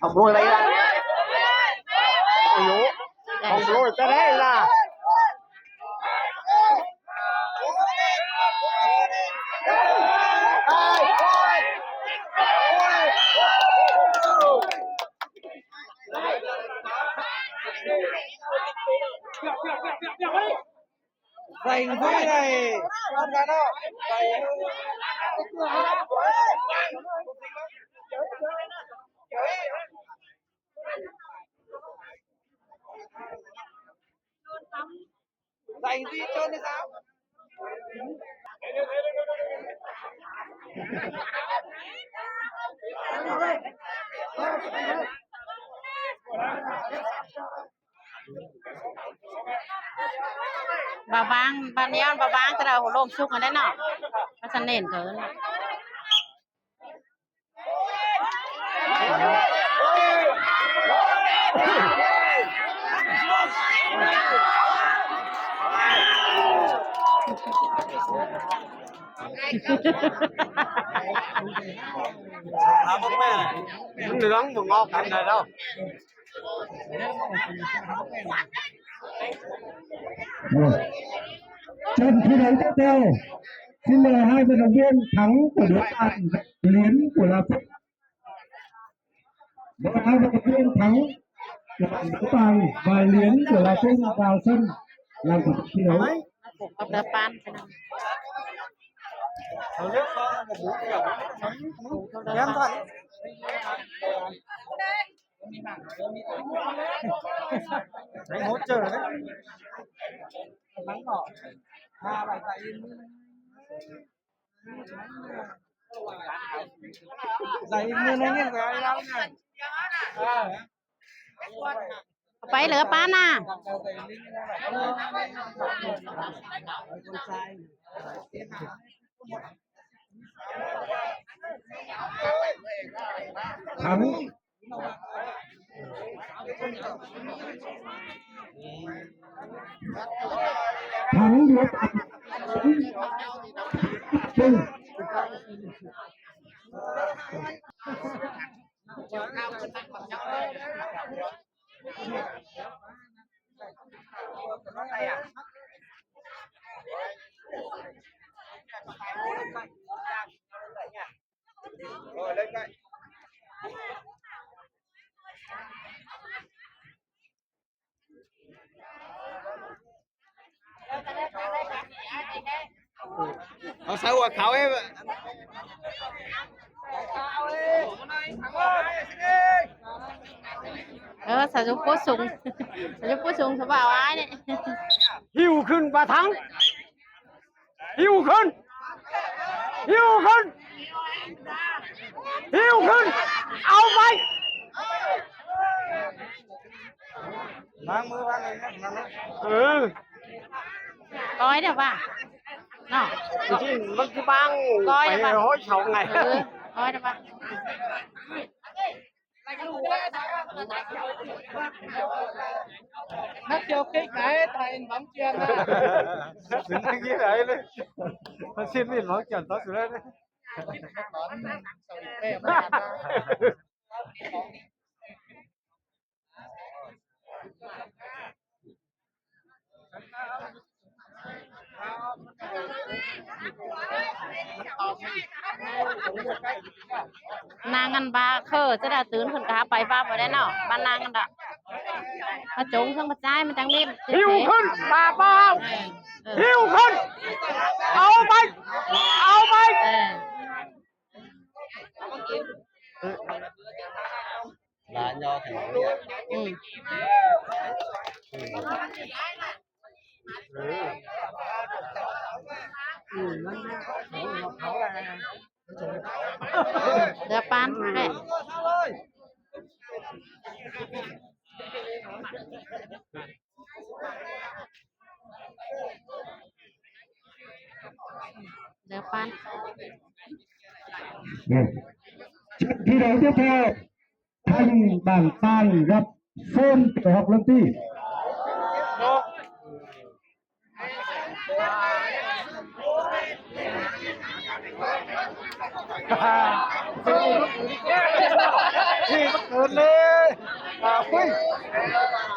Hông lôi lấy ra. Ôi dồi, hông lôi cái đấy là. Giành vui này, con gái đó. Giành vui cho nó sao? ບ່າວບາງ ບ້ານຍອນ ບ່າວບາງ ແຕ່ລະໂລມສຸກຫັ້ນແຫຼະເນາະ ພາສະເໜ້ນເຂົາເອີ້ນ. ຖາມເບິ່ງແມ່ ມັນເຫຼືອງບໍ່ງອກກັນໄດ້ແລ້ວ. ເອີ ຈັນທີ່ໃດກໍແຕ່ວ ຊິມາໃຫ້ມັນວຽນຖັງກວ່າເດືອນ ຫຼຽນກວ່າລາເຊນ ບໍ່ໃຫ້ມັນວຽນຖັງກວ່າເດືອນ ບາຍຫຼຽນກວ່າລາເຊນ ດາວເຊັນ ລາວກໍທີ່ເຮົາ ເອົາເຮືອປານໄປນຳ ເອົາເຮືອປານ ເອົາເຮືອປານ. ໃສ່ຫົວເຈີເດ້ ມັນກໍພາໄປໃສ່ ໃສ່ມືໜຶ່ງນີ້ ໃສ່ລາວນີ້ ເອີ ເອົາໄປເຫຼືອປານນະ ທັງ ທັງເດີ ເອົາໃສ່ຫົວເຂົາເອງ ເອີ ສາວຈຸປູສູງ ສາວຈຸປູສູງ ສະບາຍຫວາຍນີ້ ຫິ້ວຂຶ້ນປາຖັງ. ຫິ້ວຂຶ້ນ ຫິ້ວຂຶ້ນ ຫິ້ວຂຶ້ນ ເອົາໄປ ລ້າງມື ລ້າງມື ເອີ ກ້ອຍເດ້ວ່າເນາະ ຈິງໆ ມັນຄືບາງ ກ້ອຍເດ້ວ່າ ໄປຮ້ອຍເສົາໄງ ເອີ ກ້ອຍເດ້ວ່າ. ນັກທ່ຽວເຄກໄດ້ ໄດ້ຫວັງຈຽນນະ ເປັນຈັ່ງໃດເລີຍ ມັນຊິນຫວັງຈຽນຕໍ່ສຸດເລີຍ ຕອນສະວີດເປ້ມານະ. ນາງອັນບາເຄີຈະໄດ້ຕື່ນຂຶ້ນກະຫາໄປປ້າບໍ່ໄດ້ເນາະ ບ້ານນາງອັນດາ ມາຈົງເທິງມາຈ່າຍມັນຈັ່ງນີ້ ຫິ້ວຂຶ້ນ ປ້າເປົ່າ ເອີ ຫິ້ວຂຶ້ນ ເອົາໄປ ເອົາໄປ ເອີ. ຫຼານຍໍ້ແຂງເດ ອືມ ອືມ ເຫຼືອປານແຫຼະ. ເດີປານ ເນາະ ເຈັດທີ່ເຮົາຈະແພ້ ທັງບ້ານປານກັບໂຊນຕາອອກເລີ່ມຕີ. ເນາະ. ເນາະ. ນີ້ມັນເກີນເລີຍ ອ່າ ອຸ້ຍ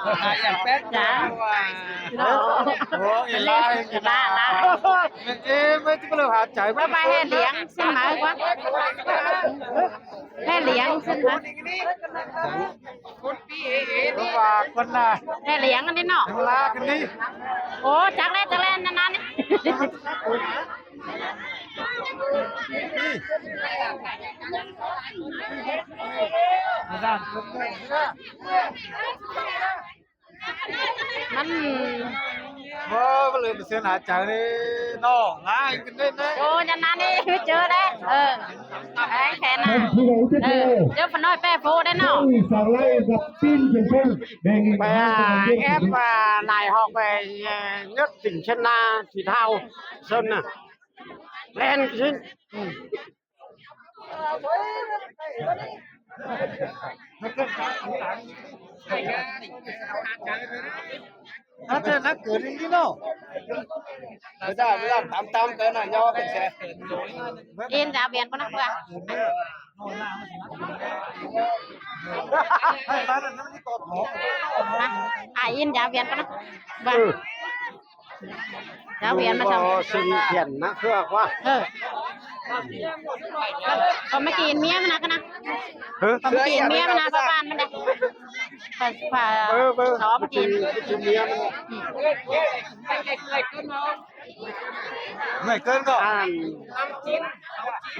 ອ່າ ຢ່າງແປກ ຈ້າ ໂອ້ ເອລາ ເອລາ ເອ ມັນຈະມາເລີ່ມຫາໃຈ ໄປ ໄປແຫ່ຫຼຽງ ຂຶ້ນມາກວ່າ ແຫ່ຫຼຽງ ຂຶ້ນມາ ເພາະວ່າຄົນລະ ແຫ່ຫຼຽງອັນນີ້ເນາະ ລາກັນນີ້ ໂອ້ ຈັກແລ້ວ ຈັກແລ້ວ ນັ້ນໆ ນີ້ ມັນ ໂອ້ ມັນເລີຍເປັນເສັ້ນຫາຍໃຈເດ້ນ້ອງ ຫຼາຍຂຶ້ນເດ້ ໂອ້ ຍານານີ້ເຈີແລ້ວ ເອີ ແຂນນະ ເອີ ເຈີປານ້ອຍແປໂຟໄດ້ເນາະ ສາວໄລກັບຕີນເຈີເພິ່ນ ໄປຫາແອບວ່ານາຍຮອກໄປ ເອີ ຍົດສິງຊະນາສີເທົາ ເຊິ່ນນະ ແລ່ນຂຶ້ນ ອາ ແຕ່ນັກເກີນອີ່ຫຼີເນາະ ເວລາ ເວລາຕຳໆ ເກີນນະ ຢ່າເປັນແຊ ເອັນຈາວຽນປະນະເພື່ອ ໃຫ້ມານັ້ນມັນມີກອດຫອມ ນະ ອາ ເອັນຈາວຽນປະນະ ເອີ ດາວວຽນມາ ບໍ່ ທຳ ເຊິ່ງຂຽນນະເຄືອກວ່າ ເອີ ເຂົາມາກິນເມຍມັນນະ ກະນະ ເອີ ເຂົາມາກິນເມຍມັນນະ ປະບ້ານມັນເດ້ ເອີ ເອີ ຊອບມາກິນ ກິນເມຍມັນ ອືມ ເມື່ອຍເກີນກໍ ອັນ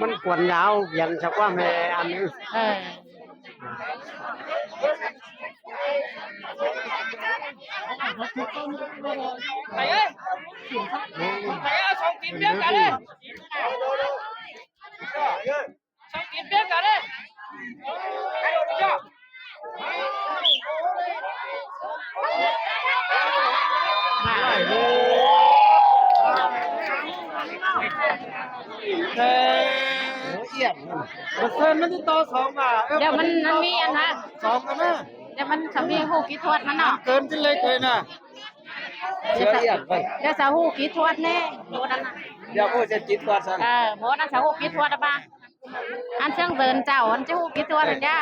ມັນກວນຍາວ ວຽນຊະກວ່າແມ່ອັນ ເອີ. ໄປເອີຍ ໄປເອີຍ ສອງທີມວຽງກັນເລີຍ ສອງທີມວຽງກັນເລີຍ ເອີ ໂອ້ຍ ອຽງ ເປີເຊັນມັນຊິຕໍ່ສອງບາດ ດຽວມັນ ມັນມີອັນນະ ສອງກັນນະ ດຽວມັນຈະມີຮູ້ກີ່ທວດມັນເນາະ ເກີນຈິເລັກເລີຍນະ ດຽວສາວຮູ້ກີ່ທວດແນ່ ໂມດອັນນະ ດຽວໂມດຈະກີ່ທວດຊັ້ນ ເອີ ໂມດອັນສາວຮູ້ກີ່ທວດອະບາ ອັນເຊີງເດີນເຈົ້າ ອັນຈະຮູ້ກີ່ທວດຫັ້ນຈ້າ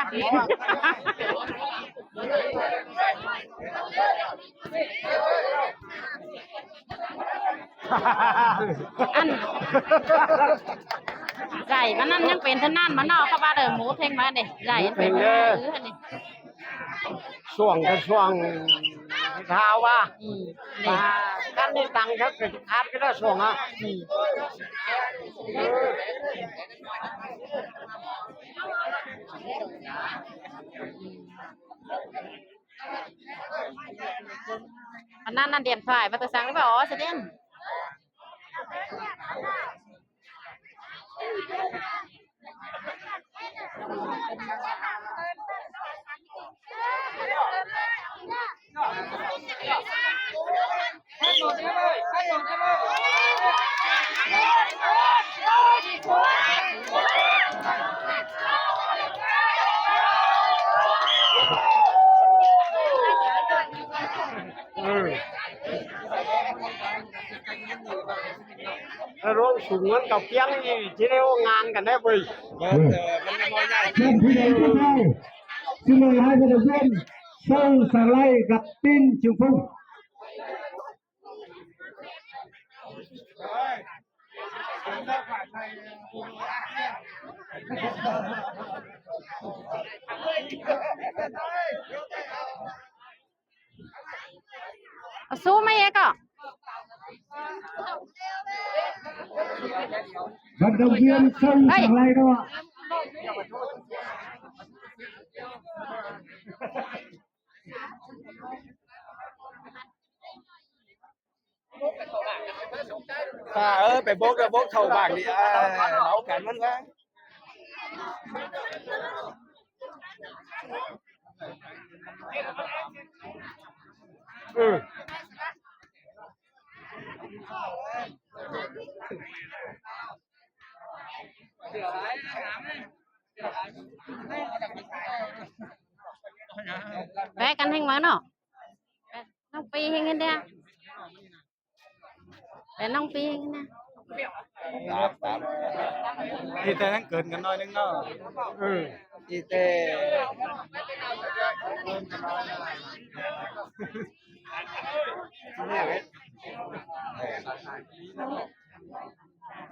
ອັນ ໃຈມັນນັ້ນຍັງເປັນເທົ່ານັ້ນມາເນາະ ເຂົາວ່າເດີ ໝູເທັງມາເດ້ ໃຈເປັນເດີ ອັນນີ້ ຊ່ວງກະຊ່ວງທ້າວວ່າ ອືມ ນີ້ ອ່າ ຄັນໄດ້ຕັງຄັບກະຊິຂາດກະໄດ້ຊ່ວງອະ ອືມ ອັນນັ້ນ ອັນດຽນຝ້າຍມາແຕ່ສັງ ຫຼືວ່າ ອໍ ສະເດັນ. ເອີ ຖ້າລົງສູງມັນກະພຽງນີ້ ຊິໄດ້ໂອ້ງານກັນແດ່ເວີຍ ເອີ ມັນບໍ່ໃຫຍ່ ເປັນຜູ້ໃດຜູ້ເທົ່າ ຊິມາໃຫ້ກະເປັນເຊິ່ງສາໄລກັບຕີນຊິງພຸ້ງ. ເອົາສູ້ມາອີກກໍ ບັນດາວຽນເຊິ່ງສາໄລເນາະ. ອ່າ ເອີ ໄປບົກກະບົກເຂົ້າບ້ານນີ້ ເອີ ເອົາກັນມັນວ່າ ເອີ ແປກັນແຮງມາເນາະ ນ້ອງປີເຮັດແນວໃດ ແປນ້ອງປີເຮັດແນວໃດ ຕາມ ຕາມ ທີ່ແຕ່ແຮ່ງເກີນກັນໜ້ອຍໜຶ່ງເນາະ. ເອີ ທີ່ແຕ່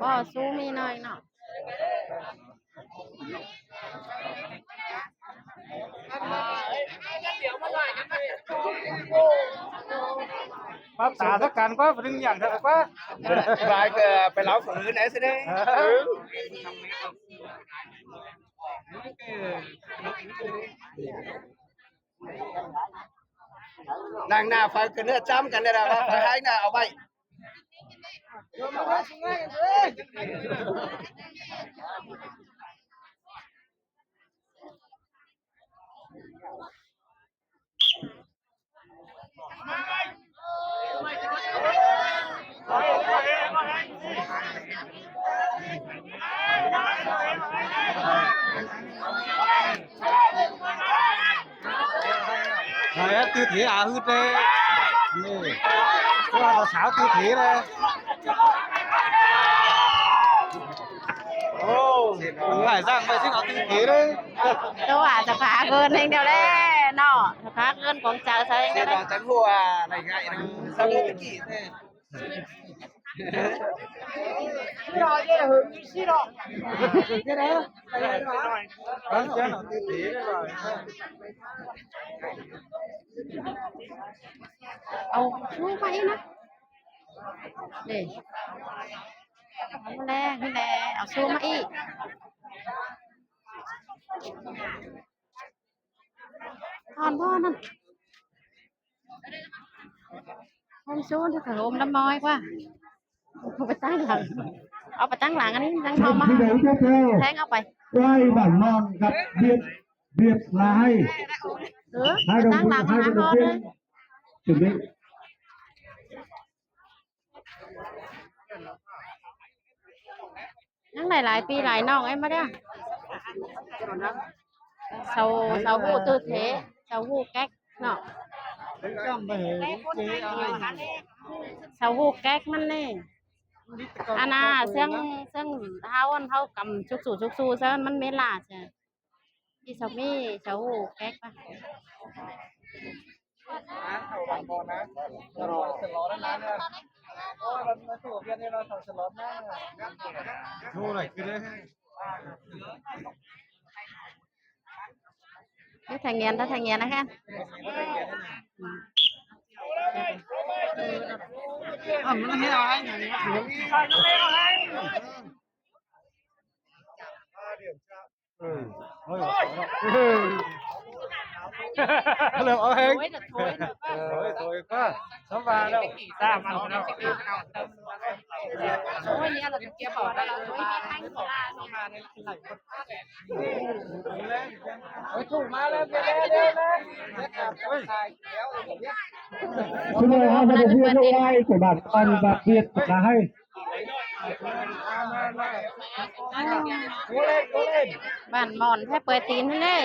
ບໍ່ ຊູມີໜ້ອຍເນາະ. ປັບຕາສັກກັນກວ່າ ບໍ່ໄດ້ຫຍັງເທື່ອກວ່າ ບາຍກໍໄປເລົ່າຄົນອື່ນໄດ້ຊິເດ້. ນັ່ງໜ້າໄຟກໍເນື້ອຈ້ຳກັນໄດ້ລະ ວ່າໄຟໃຫ້ໜ້າເອົາໄວ້. ໃຫ້ຕື່ເຖອາຫຶດເດ້ ນີ້ ວ່າສາວຕື່ເຖເດ້. ໂອ້ ຫຼາຍສ້າງໄປຊິເອົາຕື່ເຖເດ້. ແຕ່ວ່າສະພາເກີນແຮງດຽວແຫຼະເນາະ ສະພາເກີນຂອງເຈົ້າໃສ່ ເສດອອກຈາກຫົວໄດ້ງ່າຍນະ ສະໂມກະກີແທ້. ເອົາຊູມາອີກນະ ເດ້ ເອົາແລ້ວ ນີ້ແຫຼະ ເອົາຊູມາອີກ. ອອນບໍ່ນັ້ນ ໂຮມຊູນ ໂຮມລຳມອຍກວ່າ ເອົາໄປຕັ້ງຫຼັງ ເອົາໄປຕັ້ງຫຼັງ ອັນນີ້ຕັ້ງເອົາມາ ແທງເອົາໄປ ໄວ້ບ້ານມອນກັບວຽດ ວຽດລາວ ເອີ ໃຫ້ລະວັງ ໃຫ້ລະວັງ ຈຸດນີ້. ຍັງໄດ້ຫຼາຍປີຫຼາຍນ້ອງເອີຍ ມາເດີ້ ສາວ ສາວຮູ້ຕື່ເຖ ສາວຮູ້ແກັກເນາະ ສາວຮູ້ແກັກມັນນີ້ ອັນນ່າ ເຊິ່ງ ເຊິ່ງເຮົາ ອັນເຮົາກຳຊຸກຊູ ຊຸກຊູ ເຊິ່ງມັນເມລາ ອີ່ສາມີ ສາວຮູ້ແກັກປະ. ເຮັດທາງງຽນ ທາງງຽນນະຄະ. ເລີ່ມເອົາແຮງ ໂອ້ຍ ໂອ້ຍ ໂອ້ຍ ສຳບາຍແລ້ວ ສາມອັນແລ້ວ ໂອ້ຍ ເນຍ ເຮົາຈະເກັບເອົາໄດ້ລະ ໂອ້ຍ ມີທັງກິລາເນາະ ໂອ້ຍ ຖືກມາແລ້ວ ເດ ເດ ເດ ເດ ໂອ້ຍ ສະເໝີ ເຮົາບໍ່ໄດ້ວຽກລົງໄວ ສະບາດກ່ອນບາດວຽກກະໃຫ້ ບ້ານມ່ອນແທ້ ເປີດຕີນຫັ້ນເດ້.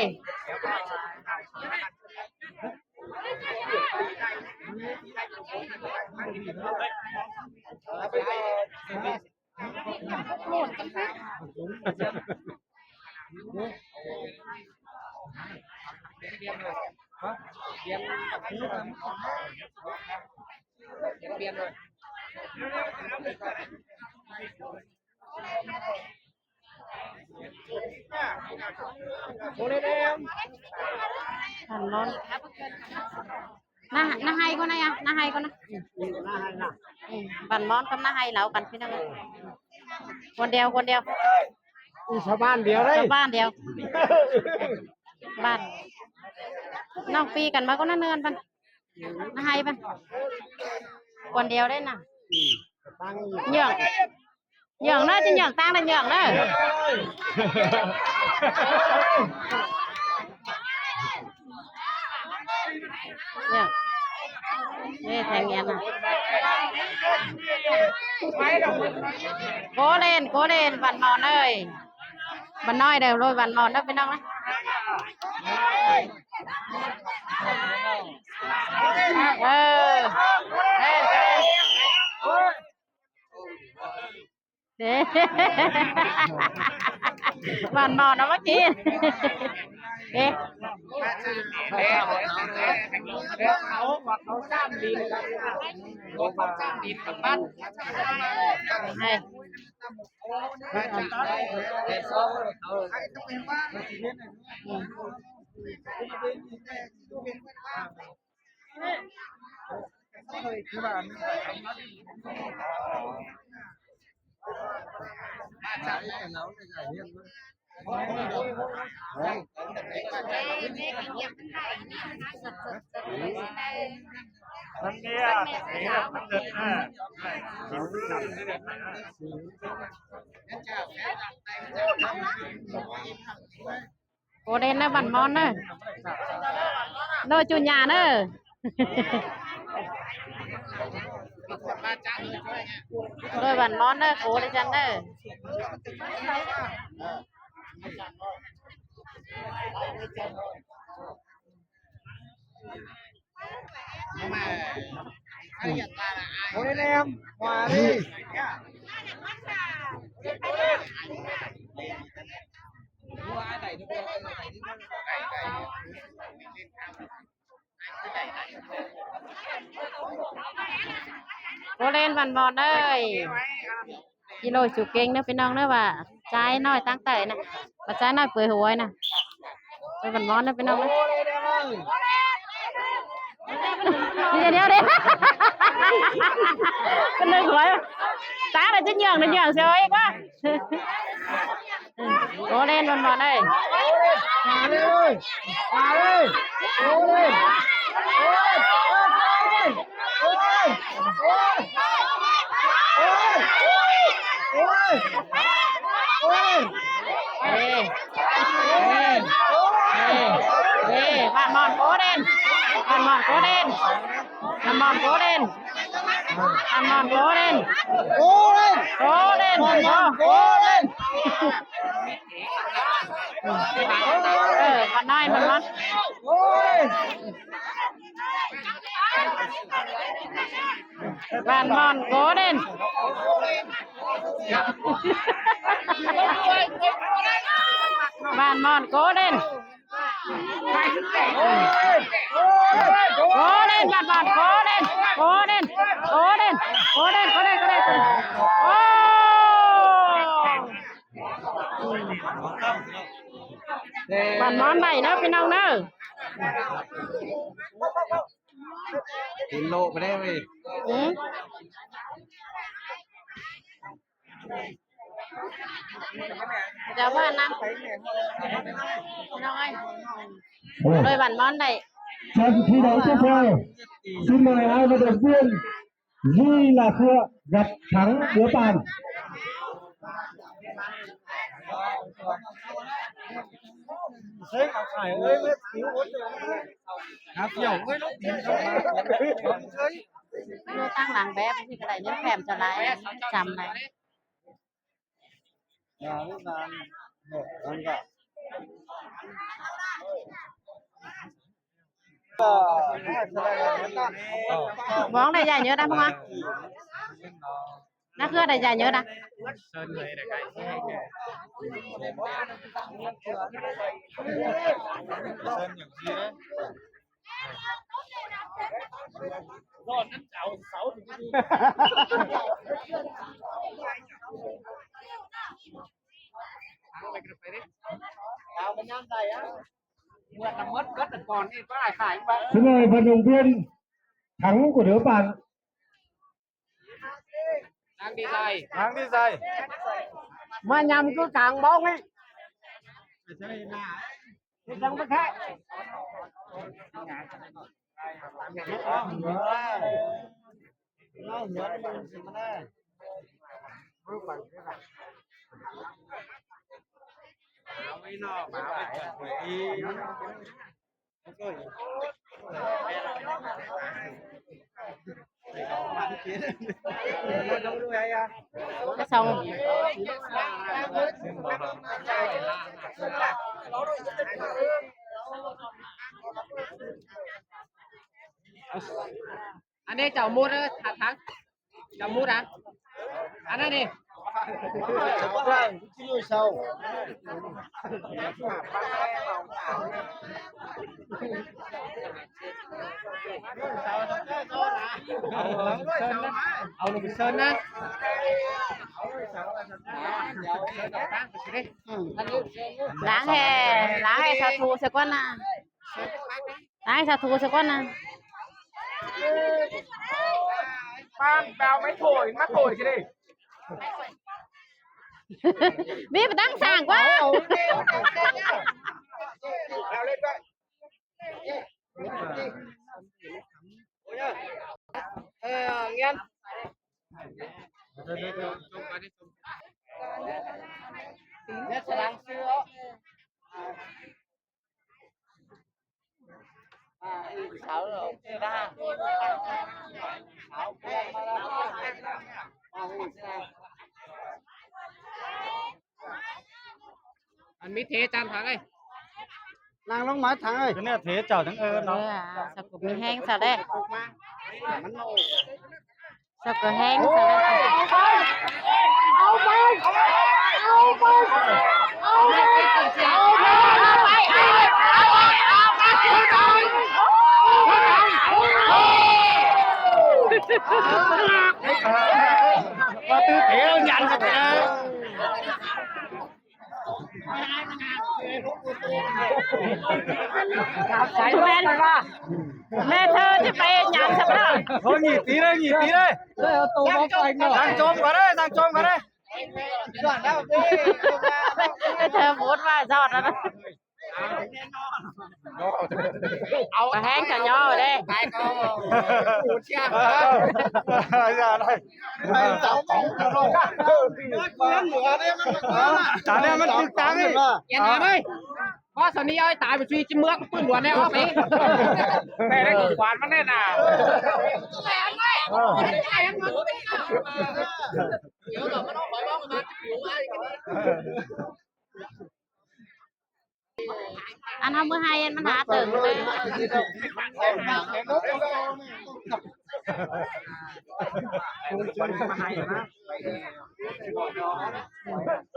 ບ້ານມ່ອນ ນາ ນາໄຮກ່ອນນະ ນາໄຮກ່ອນນະ ບ້ານມ່ອນກັບນາໄຮລາວກັນ ພີ່ນ້ອງເອີຍ ຄົນດຽວ ຄົນດຽວ ຊາວບ້ານດຽວເດ້ ຊາວບ້ານດຽວ ບ້ານ ນ້ອງປີກັນມາກ່ອນນະ ເນີນປະ ນາໄຮປະ ຄົນດຽວເດ້ນະ ເຍືອງ ເຍືອງເດີ ຈະເຍືອງຕ່າງລະເຍືອງເດີ ເຍືອງ ເອີ ແທງແອນນະ ໂກເລນ ໂກເລນ ບ້ານມ່ອນເອີຍ ບ້ານນ້ອຍເດີ ໂລຍ ບ້ານມ່ອນເດີ ພີ່ນ້ອງນະ ເອີ ເອີ. ເດ້ ບ້ານໝໍນະ ເມື່ອກີ້ ເດ້ ເຂົາ ເຂົາ ເຂົາຈ້າງດິນກັບ ເຂົາຈ້າງດິນກັບບ້ານ ໃຫ້ ມັນເດ ມັນເດີນ ໂກເດນເດີ ບ້ານໝອນເດີ ໂດຍຈູນຍາເດີ ໂດຍບ້ານໝອນເດີ ໂກເດນຈັນເດີ. ໂອ້ຍ ແນມ ມາດິ. ໂກເດນບ້ານໝອນເດີ. ກິໂລສຸເກັ່ງເດີພີ່ນ້ອງເດີ ວ່າຊາຍນ້ອຍຕັ້ງໃຕ້ນະ ວ່າຊາຍນ້ອຍເປືອຍຫວຍນະ ເປັນບ້ານໝອນເດີພີ່ນ້ອງເດີ. ດຽວໆໆ ເປັນເລື່ອງຫວຍ ຕາລະຈະເຫຍື້ອງ ຈະເຫຍື້ອງເສຍອີກວ່າ. ໂກເດນບ້ານໝອນເດີ. ມາເລີຍ ມາເລີຍ ໂກເດນ ໂກເດນ ໂກເດນ ໂກເດນ ໂກເດນ ໂກເດນ ໂກເດນ ໂກເດນ ໂກເດນ ໂກເດນ ໂກເດນ ໂກເດນ ໂກເດນ ເອີ ເອີ ເອີ ບ້ານໝອນໂກເດນ ບ້ານໝອນໂກເດນ ບ້ານໝອນໂກເດນ ບ້ານໝອນໂກເດນ ໂກເດນ ໂກເດນ ບ້ານໝອນໂກເດນ. ເອີ ບ້ານນ້ອຍ ບ້ານນ້ອຍ ໂອ້ຍ ບ້ານໝອນໂກເດນ ບ້ານໝອນໂກເດນ ໂກເດນ ບ້ານໝອນໂກເດນ ໂກເດນ ໂກເດນ ໂກເດນ ໂກເດນ ໂອ້. ບ້ານໝອນໄດ້ເດີພີ່ນ້ອງເດີ. ເປັນໂລກໄປໄດ້ເວີຍ. ອືມ ດຽວວ່ານຳ ນ້ອຍ ໂດຍບ້ານໝອນໄດ້. ຈາກທີ່ເຮົາຈະໄປຊິມາໃຫ້ມາເດີນວຽນ Ly là khưa gặt thắng đứa bạn. ເອີຍ ເອົາຂາຍເອີຍ ເອີຍ ເອີຍ ເອີຍ ເອີຍ ເອີຍ ເອີຍ ຢູ່ທາງຫຼັງແບບນີ້ກໍໄດ້ ຍັງແຖມຈະຫຼາຍ ຈຳໄດ້. ມອງໄດ້ໃຫຍ່ເຍອະນະ ມອງນະ ເຄືອໄດ້ໃຫຍ່ເຍອະນະ. Xin mời vận động viên thắng của đứa bạn. Đang đi dây. Đang đi dây. Mà nhầm cứ cẳng bóng ấy. Thì đang bắt khác. Anh đi chào mua đó, thả thắng. Chào mua đã. Anh đi. ເອົາລົງໄປເຊີນນະ ອືມ ລ້າງໃຫ້ ລ້າງໃຫ້ສາທຸຊະກ່ອນນະ. ໄດ້ສາທຸຊະກ່ອນນະ ປານແປວໄມ້ໂຖຍ ມາໂຖຍຊິເດ້ ບີບຕັ້ງສາງກວ່າ ເອີ ງຽນ ອັນມີເທຈານຜັກເອີຍ ນັ່ງລົງມາຖັງເອີຍ ຄືແນວເທເຈົ້າຈັ່ງເອີເນາະ ເອີ ສາວກົບມີແຮງຊະແລ້ວ ມັນ ເຈົ້າກໍແຮງຊະແລ້ວ ເອົາໄປ ເອົາໄປ ເອົາໄປ ເອົາໄປ ເອົາໄປ ເອົາໄປ ເອົາໄປ ເອົາໄປ ເອົາໄປ ເອົາໄປ ວ່າຕື່ນເອວຍັນກັນເດີ. ໃສ່ແວ່ນວ່າ ແມ່ເທີຈະໄປຫຍັງຊະບໍ່ ໂອ້ ໜີຕີເລີຍ ໜີຕີເລີຍ ເອີ ເອົາໂຕມາໄປເນາະ ນັ່ງຈົ່ມກ່ອນເດີ ນັ່ງຈົ່ມກ່ອນເດີ ແມ່ເທີໂພດວ່າຊອດແລ້ວນະ ເອົາແຮງຈະຍໍເດ້ ຕາຍກໍ ເອີ ຢ່າໄດ້ ໃຫ້ເຈົ້າຂອງເຂົາເນາະ ເອີ ເໜືອເດ້ ມັນ ຕາແລ້ວມັນຖືກຕາງນີ້ ຢ່າໜາເລີຍ ພໍສະນີ້ເອົາໃຫ້ຕາຍໄປ ຊິເມືອກັບປືນຫຼວງແນ່ ເອົາໄປ ແມ່ໄດ້ຂອງຂວັນມັນແນ່ນາ ເອີ ອັນເຮົາມື້ໃຫ້ມັນຫາເຕີງເລີຍ ເ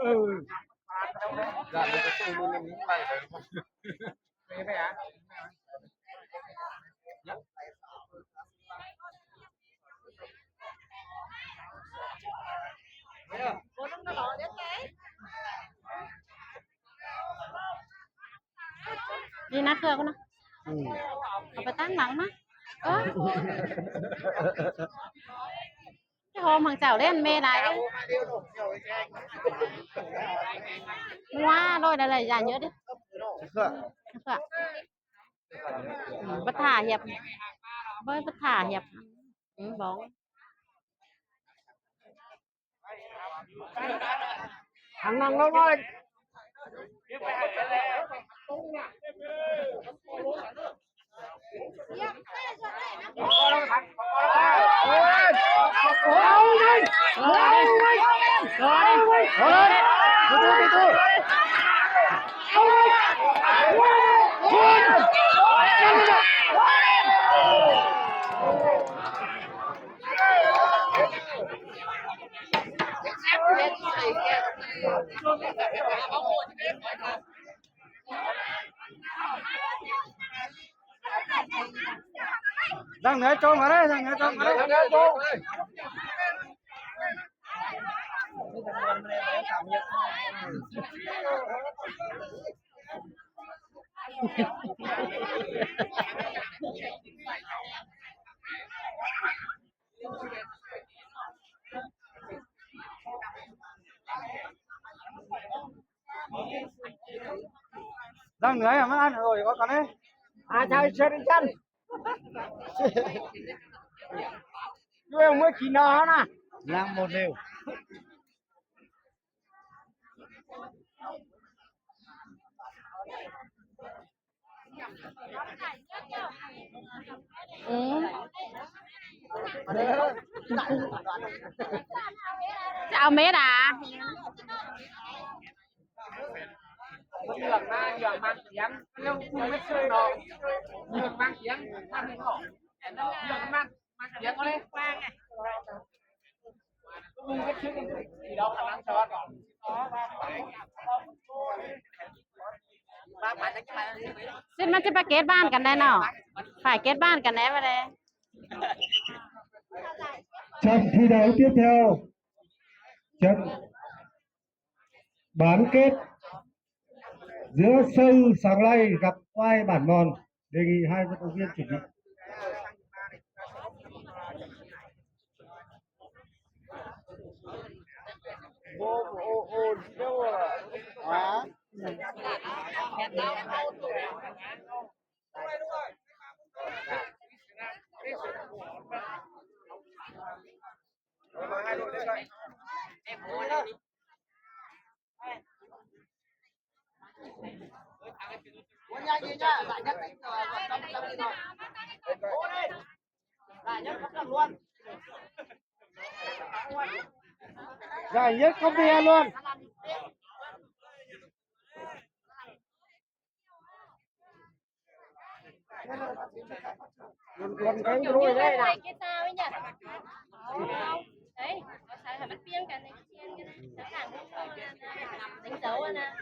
ອີ ນີ້ນະ ເຄືອພຸ້ນນະ ອືມ ເອົາໄປຕັ້ງຫຼັງນະ ເອີ ຈະຫອມຂອງເຈົ້າເດ້ ແມ່ຫຼາຍເດ້ ນົວ ໂລຍຫຼາຍໆຢ່າງເຍອະເດ້ ເຄືອ ເຄືອ ອືມ ບັດຖ້າຮຽບ ເບິ່ງບັດຖ້າຮຽບ ອືມ ບອກ ທາງນັ່ງລົງໜ້ອຍ ທາງເໜືອຈົ່ມມາເລີຍ ທາງເໜືອຈົ່ມມາເລີຍ ທາງເໜືອຈົ່ມ. ທາງເໜືອມັນອັນໂອ້ຍ ວ່າກັນເດ້ ອາໄທເຊີນຈັນ ດ້ວຍເມື່ອກີນານະ ລ້າງໝົດເລັວ. ອືມ ຈະເອົາເມດາ ເຫຼືອກມາ ເຫຼືອກມາກຽງ ເລື່ອງຄຸນເຮັດເຊິ່ງດອກ ເລືອກມາກຽງ ເລືອກມາ ມາກຽງເອົາເລີຍ. ຊິມາ ຊິໄປເກັດບ້ານກັນແດ່ເນາະ ໄປເກັດບ້ານກັນແດ່ບັດນີ້. ເຈົ້າທີ່ໃດເປັນແຖວ ເຈົ້າ ບານເກັດ ເສືອຊື່ສັງໄລກັບຄວາຍບ້ານມອນ ເດງອີໃຫ້ມັນອອກວຽນສຸດ.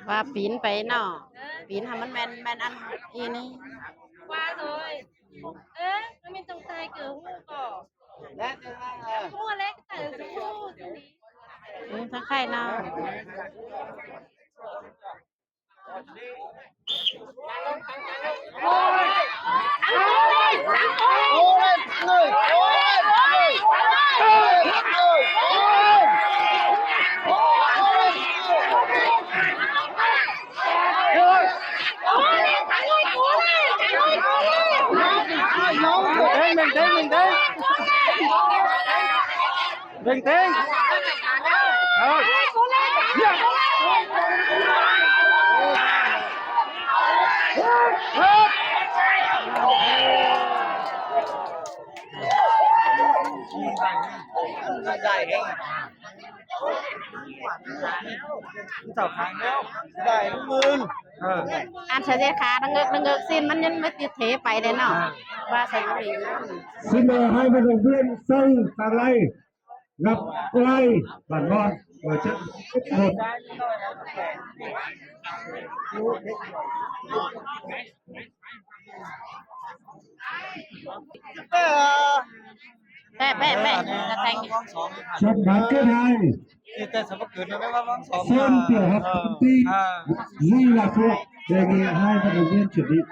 ວ່າປີນໄປເນາະ ປີນໃຫ້ມັນແມ່ນ ແມ່ນອັນອີນີ້ ວ່າໂດຍ ເອີ ມັນມີຕ້ອງໃສ່ເກີບຮູ້ກໍ ແລະ ຮູ້ແລະ ໃສ່ຮູ້ ອືມ ທັງໄຂ່ເນາະ. ເບັງເຕັງ ເບັງເຕັງ ເອີ ເຈົ້າຂາງແລ້ວ ໄດ້ໝື່ນ ເອີ ອັນສະເດັດຂາດະເງີກດະເງີກ ຊີ້ນມັນຍັງບໍ່ຕິດເທໄປເດ້ເນາະ ອ່າ ວ່າໃສ່ບໍ່ດີ. ຊິມາໃຫ້ມາລົງເຮືອນເຊິ່ງຕາໄລ ກັບໄລບ້ານມອນ ເປີດເຈັດຄົນ. ແປະ ແປະ ແປະ ແຕ່ງ ສົມບັດເກີດໃຫ້ ແຕ່ສຳພະເກີດແມ່ນວ່າວັງສອງ ເຊິ່ງເກີດຮັບ ເອີ ປີ ອ່າ ນີ້ລະພວກ ແຕ່ນີ້ໃຫ້ພະນັກງານເສດນີ້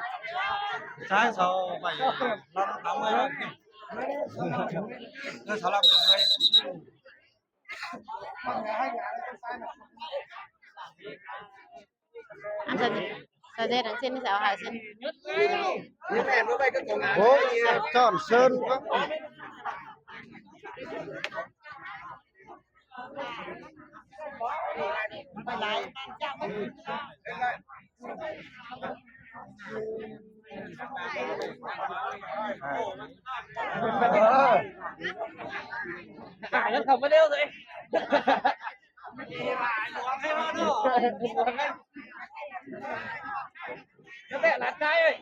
ໃຊ້ເສົາໄປລຳທຳເລີຍ ເອີ ສຳລັບເລີຍ ອັນສະເດັດ ສະເດັດອັນເຊັ່ນນີ້ ເອົາໃຫ້ເຊັ່ນ ໂອ້ ຈອນເຊີນ ຫາເງິນເຂົ້າມາເລັວເລີຍ ແຕ່ຫຼານຊາຍເອີຍ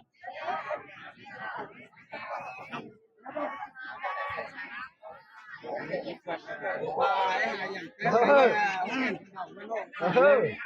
ເອີ.